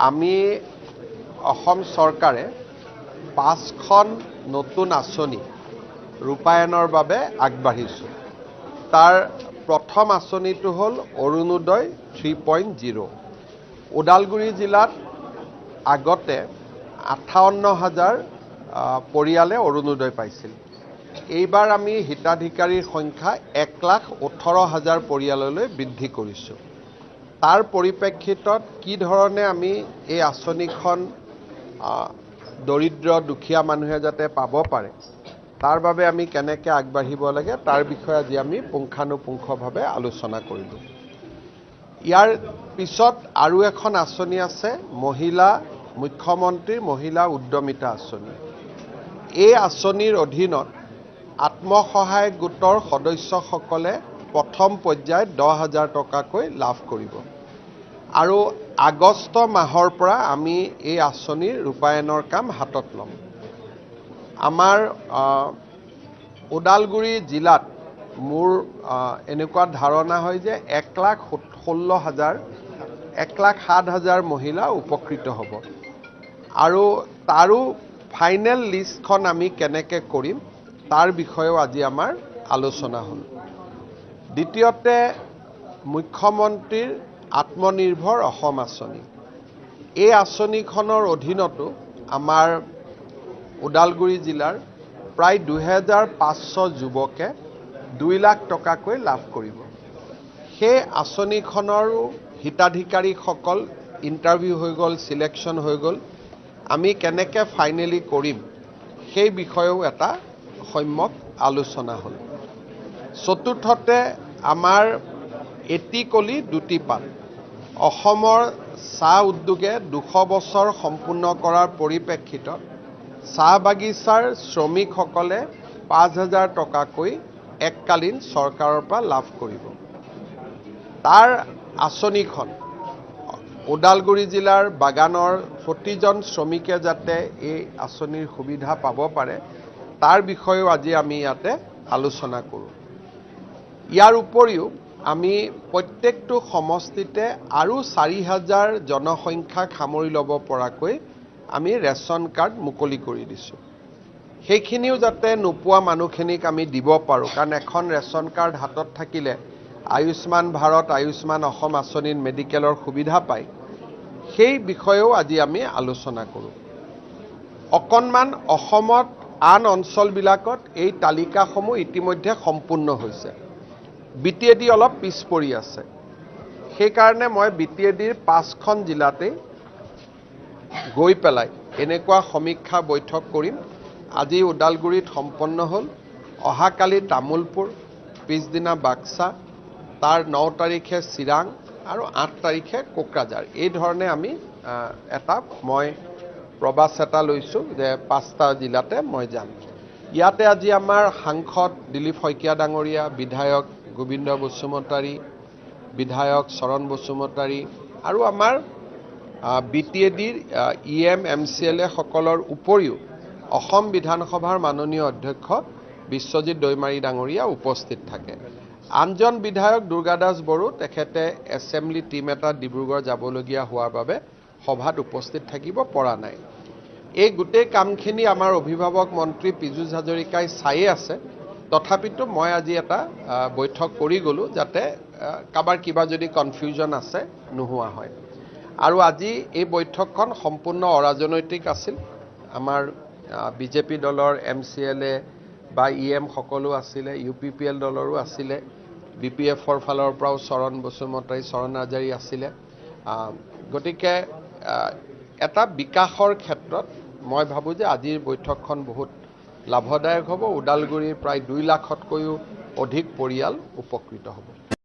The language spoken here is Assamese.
আমি অসম চৰকাৰে 5খন নতুন আঁচনি ৰূপায়ণৰ বাবে আগবাঢ়িছোঁ। তাৰ প্ৰথম আঁচনিটো হ'ল অৰুণোদয় 3.0। ওদালগুৰি জিলাত আগতে 58 হাজাৰ পৰিয়ালে অৰুণোদয় পাইছিল। এইবাৰ আমি হিতাধিকাৰীৰ সংখ্যা 1,18,000 পৰিয়াললৈ বৃদ্ধি কৰিছোঁ। তাৰ পৰিপ্ৰেক্ষিতত কি ধৰণে আমি এই আঁচনিখন দৰিদ্ৰ দুখীয়া মানুহে যাতে পাব পাৰে তাৰ বাবে আমি কেনেকৈ আগবাঢ়িব লাগে তাৰ বিষয়ে আজি আমি পুংখানুপুংখভাৱে আলোচনা কৰিলোঁ। ইয়াৰ পিছত আৰু এখন আঁচনি আছে, মহিলা মুখ্যমন্ত্ৰীৰ মহিলা উদ্যমিতা আঁচনি। এই আঁচনিৰ অধীনত আত্মসহায়ক গোটৰ সদস্যসকলে প্ৰথম পৰ্যায়ত 10,000 টকাকৈ লাভ কৰিব আৰু আগষ্ট মাহৰ পৰা আমি এই আঁচনিৰ ৰূপায়ণৰ কাম হাতত ল'ম। আমাৰ ওদালগুৰি জিলাত মোৰ এনেকুৱা ধাৰণা হয় যে 1,16,000 1,07,000 মহিলা উপকৃত হ'ব আৰু তাৰো ফাইনেল লিষ্টখন আমি কেনেকৈ কৰিম তাৰ বিষয়েও আজি আমাৰ আলোচনা হ'ল। দ্বিতীয়তে মুখ্যমন্ত্ৰীৰ আত্মনিৰ্ভৰ অসম আঁচনি, এই আঁচনিখনৰ অধীনতো আমাৰ ওদালগুৰি জিলাৰ প্ৰায় 2,500 যুৱকে 2 লাখ টকাকৈ লাভ কৰিব। সেই আঁচনিখনৰো হিতাধিকাৰীসকল ইণ্টাৰভিউ হৈ গ'ল, চিলেকশ্যন হৈ গ'ল। আমি কেনেকৈ ফাইনেলি কৰিম সেই বিষয়েও এটা সম্যক আলোচনা হ'ল। চতুৰ্থতে আমাৰ এটি কলি দুটি পাত, অসমৰ চাহ উদ্যোগে 200 বছৰ সম্পূৰ্ণ কৰাৰ পৰিপ্ৰেক্ষিতত চাহ বাগিচাৰ শ্ৰমিকসকলে 5,000 টকাকৈ এককালীন চৰকাৰৰ পৰা লাভ কৰিব। তাৰ আঁচনিখন ওদালগুৰি জিলাৰ বাগানৰ প্ৰতিজন শ্ৰমিকে যাতে এই আঁচনিৰ সুবিধা পাব পাৰে তাৰ বিষয়েও আজি আমি ইয়াতে আলোচনা কৰোঁ। ইয়াৰ উপৰিও আমি প্ৰত্যেকটো সমষ্টিতে আৰু 4,000 জনসংখ্যাক সামৰি ল'ব পৰাকৈ আমি ৰেচন কাৰ্ড মুকলি কৰি দিছোঁ। সেইখিনিও যাতে নোপোৱা মানুহখিনিক আমি দিব পাৰোঁ, কাৰণ এখন ৰেচন কাৰ্ড হাতত থাকিলে আয়ুষ্মান ভাৰত, আয়ুষ্মান অসম আঁচনিত মেডিকেলৰ সুবিধা পায়, সেই বিষয়েও আজি আমি আলোচনা কৰোঁ। অকণমান অসমত আন অঞ্চলবিলাকত এই তালিকাসমূহ ইতিমধ্যে সম্পূৰ্ণ হৈছে, বি টি এ ডি অলপ পিছ পৰি আছে। সেইকাৰণে মই বি টি এ ডিৰ 5খন জিলাতেই গৈ পেলাই এনেকুৱা সমীক্ষা বৈঠক কৰিম। আজি ওদালগুৰিত সম্পন্ন হ'ল, অহাকালি তামোলপুৰ, পিছদিনা বাক্সা, তাৰ 9 তাৰিখে চিৰাং আৰু 8 তাৰিখে কোকৰাঝাৰ। এই ধৰণে আমি এটা মই প্ৰবাস এটা লৈছোঁ যে 5টা জিলাতে মই যাম। ইয়াতে আজি আমাৰ সাংসদ দিলীপ শইকীয়া ডাঙৰীয়া, বিধায়ক গোবিন্দ বসুমতাৰী, বিধায়ক চৰণ বসুমতাৰী আৰু আমাৰ বি টি এ ডিৰ E M, M C L এসকলৰ উপৰিও অসম বিধানসভাৰ মাননীয় অধ্যক্ষ বিশ্বজিৎ দৈমাৰী ডাঙৰীয়া উপস্থিত থাকে। আনজন বিধায়ক দুৰ্গাদাস বড়ো, তেখেতে এছেম্বলি টীম এটা ডিব্ৰুগড় যাবলগীয়া হোৱাৰ বাবে সভাত উপস্থিত থাকিব পৰা নাই। এই গোটেই কামখিনি আমাৰ অভিভাৱক মন্ত্ৰী পীযুষ হাজৰিকাই চায়ে আছে। তথাপিতো মই আজি এটা বৈঠক কৰি গ'লোঁ যাতে কাৰোবাৰ কিবা যদি কনফিউজন আছে নোহোৱা হয়। আৰু আজি এই বৈঠকখন সম্পূৰ্ণ অৰাজনৈতিক আছিল। আমাৰ বিজেপি দলৰ এম চি এল এ বা ই এম সকলো আছিলে, ইউ পি পি এল দলৰো আছিলে, বি পি এফৰ ফালৰ পৰাও চৰণ বসুমতাৰী, চৰণ নাৰ্জাৰী আছিলে। গতিকে এটা বিকাশৰ ক্ষেত্ৰত মই ভাবোঁ যে আজিৰ বৈঠকখন বহুত লাভদায়ক হ'ব। ওদালগুৰিৰ প্ৰায় 2 লাখতকৈও অধিক পৰিয়াল উপকৃত হ'ব।